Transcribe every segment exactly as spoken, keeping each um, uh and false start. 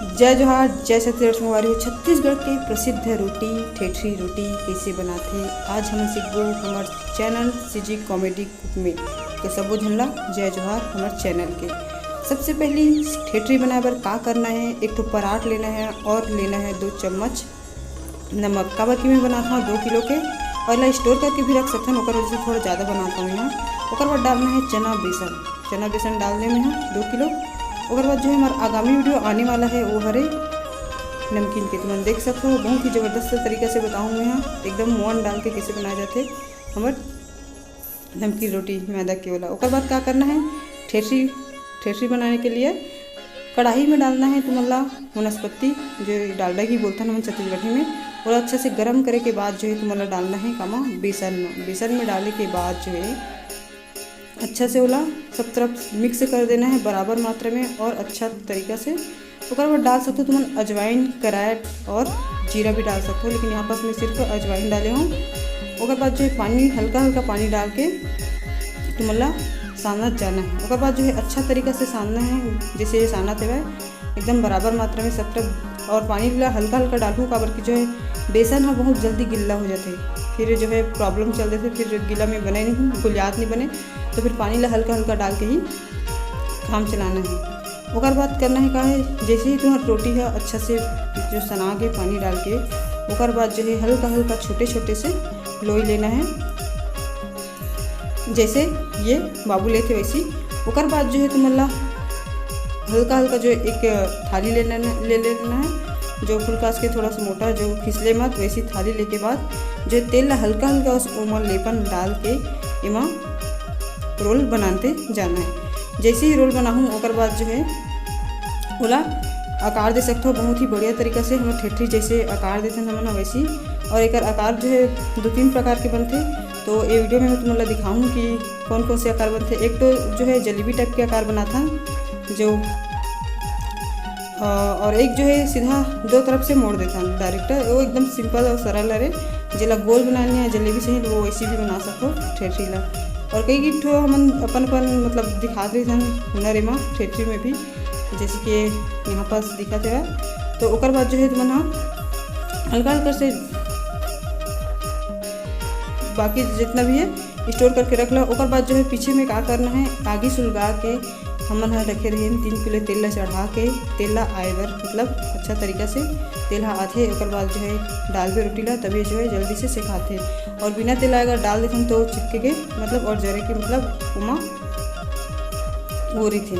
जय जोहार, जय छत्तीसगढ़ संगवारी हो। छत्तीसगढ़ के प्रसिद्ध रोटी, ठेठरी रोटी कइसे बनाथे, आज हमन सीखबो हमर चैनल CG Comedy Cook में। तो सबो झन ला जय जोहार हमर चैनल के। सबसे पहली ठेठरी बनाए बर का करना है, एक ठो परात लेना है और लेना है दो चम्मच नमक। काबर कि मैं बनात हूँ दो किलो के, और ला स्टोर करके भी रख सकथन, ओकर वजह से थोड़ा ज़्यादा बनात हूँ यहाँ। ओकर बाद डालना है चना बेसन, चना बेसन डाल दे मैं यहाँ दो किलो। ओकर बाद जो है हमारा आगामी वीडियो आने वाला है, वो हरे नमकीन के। तुमन देख सकते हो, बहुत ही ज़बरदस्त तरीका से बताऊँ मैं यहाँ, एकदम मोअन डाल के कैसे बनाए जाते हमर नमकीन रोटी मैदा के वाला। ओकर बाद का करना है, ठेठरी, ठेठरी बनाने के लिए कढ़ाई में डालना है तुमन ला वनस्पति, जो डालडा ही बोलथन हमन छत्तीसगढ़ी में। और अच्छा से गरम करे के बाद जो है तुमन ला डालना है कामा, बेसन में। बेसन में डाले के बाद जो है अच्छा से ओला सब तरफ मिक्स कर देना है बराबर मात्रा में और अच्छा तरीका से। ओकर बाद डाल सकते हो तुमन अजवाइन, करैट और जीरा भी डाल सकते हो, लेकिन यहाँ पास मैं सिर्फ अजवाइन डाले हूँ। ओकर बाद जो है पानी, हल्का हल्का पानी डाल के तुमन ला सानत जाना है। ओकर बाद जो है अच्छा तरीका से सानना है, जैसे ये सानत है एकदम बराबर मात्रा में सब तरफ। और पानी ला हल्का हल्का डालहूँ, काबर कि जो है बेसन ह बहुत जल्दी गिल्ला हो जाथे, फिर जो है प्रॉब्लम चल देथे, फिर गिला में बने नहीं, गुलियात नहीं बने। तो फिर पानी ला हल्का हल्का डाल के ही काम चलाना है। ओकर बाद करना है का है, जैसे ही तुम्हार रोटी है अच्छा से जो सना के पानी डाल के, ओकर बाद जो है हल्का हल्का छोटे छोटे से लोई लेना है, जैसे ये बाबू लेथे वैसी। ओकर बाद जो है तुमन ला हल्का हल्का जो एक थाली ले लेना, ले लेना है, जो फुलकास के थोड़ा सा मोटा, जो फिसले मत, वैसी थाली लेके बाद जो तेल ला हल्का हल्का उस ओमा लेपन डाल के एमा रोल बनाते जाना है। जैसे ही रोल बनाहूँ ओकर बाद जो है ओला आकार दे सकथो बहुत ही बढ़िया तरीका से। हम ठेठरी जैसे आकार देथन हमन ह वैसी, और एकर आकार जो है दो तीन प्रकार के बनथे। तो ये वीडियो में मैं तुमन ला दिखाऊँ कि कौन कौन से आकार बनथे। एक तो जो है जलेबी टाइप के आकार बनाथन, जो अ, और एक जो है सीधा दो तरफ से मोड़ देथन डायरेक्ट, वो एकदम सिंपल और सरल हरे। जेला गोल बनानी है जलेबी सही, तो वो वैसे भी बना सको ठेठरी ला। और कई ठो हमन अपन अपन मतलब दिखात रहिथन हुनर एमा ठेठरी में भी, जैसे कि यहाँ पास दिखत है। तो ओकर बाद जो है तुमन ह हल्का हल्का से बाकी जितना भी है स्टोर करके रख लो। ओकर बाद जो है पीछे में का करना है, आगी सुलगा के हमन ह रखे रहेन तीन किलो तेल ला चढ़ा के, तेल ला आए बर मतलब अच्छा तरीका से तेल ह आथे, ओकर बाद जो है डालबे रोटी ला, तभी जो है जल्दी से सेकाथे। और बिना तेल आए अगर डाल देथन तो चिपके के मतलब और जरे के मतलब ओमा वो रहिथे।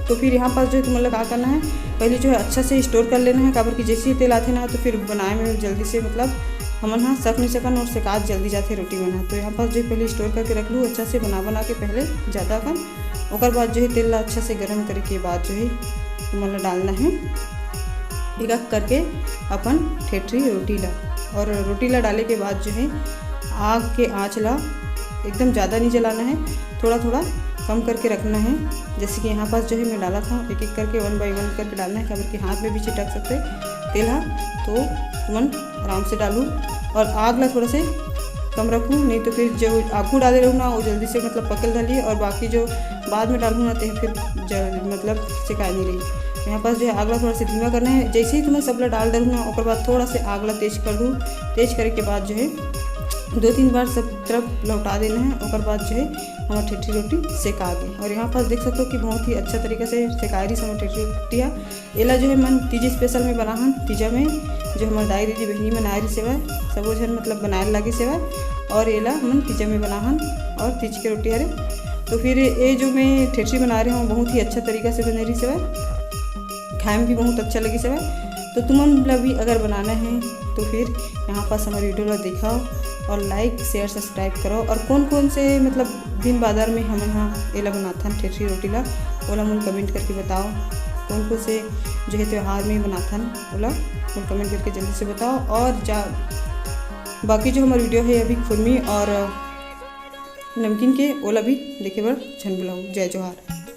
तो फिर यहाँ पास जो है तुमन ला का करना है, पहले जो है अच्छा से स्टोर कर लेना है, काबर कि जैसे ही तेल आथे ना तो फिर बनाए में जल्दी से मतलब हमन ह सक नहीं सकन और सेकात जल्दी जाथे रोटी मन ह। तो यहाँ पास जो है पहले स्टोर करके रख लूँ अच्छा से बना बना के पहले ज़्यादा कन। ओकर बाद जो है तेल ला अच्छा से गर्म करे के बाद जो है तुमन ला डालना है एक एक करके अपन ठेठरी रोटी ला। और रोटी ला डाले के बाद जो है आग के आँच ला एकदम ज़्यादा नहीं जलाना है, थोड़ा थोड़ा कम करके रखना है। जैसे कि यहाँ पास जो है मैं डाला था एक एक करके, वन बाय वन करके डालना है, काबर कि हाथ में भी चिटक सकते तेल हा। तो तुमन आराम से डालू और आग ला थोड़ा से कम रखू, नहीं तो फिर जो आगू डाले रहू ना वो जल्दी से मतलब पकल धली और बाकी जो बाद में डालू ना ते फिर ज-, मतलब सिकाए नहीं रही। यहाँ पास जो है आग ला थोड़ा से धीमा करना है। जैसे ही तुमन सबला डाल डालू ना ओकर बाद थोड़ा से आग ला तेज कर दू। तेज करे के बाद जो है दो तीन बार सब तरफ लौटा देना है। ओकर बाद जो है हमार ठेठरी रोटी सेका गे। और यहाँ पास देख सकते हो कि बहुत ही अच्छा तरीका से सेकाए रही हमार ठेठरी रोटी है। एला जो है मन तीज स्पेशल में बनाहन, तीजा में जो हमर दाई दीदी बहिनी मन आए रहिस हवय, सबो झन मतलब बनाए लागिस हवय। और एला हमन तीजा में बनाहन और तीज के रोटी हरे। तो फिर ये जो मैं ठेठरी बना रहे हूँ बहुत ही अच्छा तरीका से बने रहिस हवय, खाए में भी बहुत अच्छा लगिस हवय। तो तुमन ला भी अगर बनाना है तो फिर यहाँ पास हमारे वीडियो ला देखो और लाइक शेयर सब्सक्राइब करो। और कौन कौन से मतलब दिन बाजार में हमन ह एला बनाथन ठेठरी रोटी ला, ओला मोला कमेंट करके बताओ। कौन कौन से जो है त्यौहार में बनाथन ओला मोला कमेंट करके जल्दी से बताओ। और जा बाकी जो हमार वीडियो है अभी खुरमी और नमकीन के, ओला भी देखे बर झन भुलाओ। जय जोहार।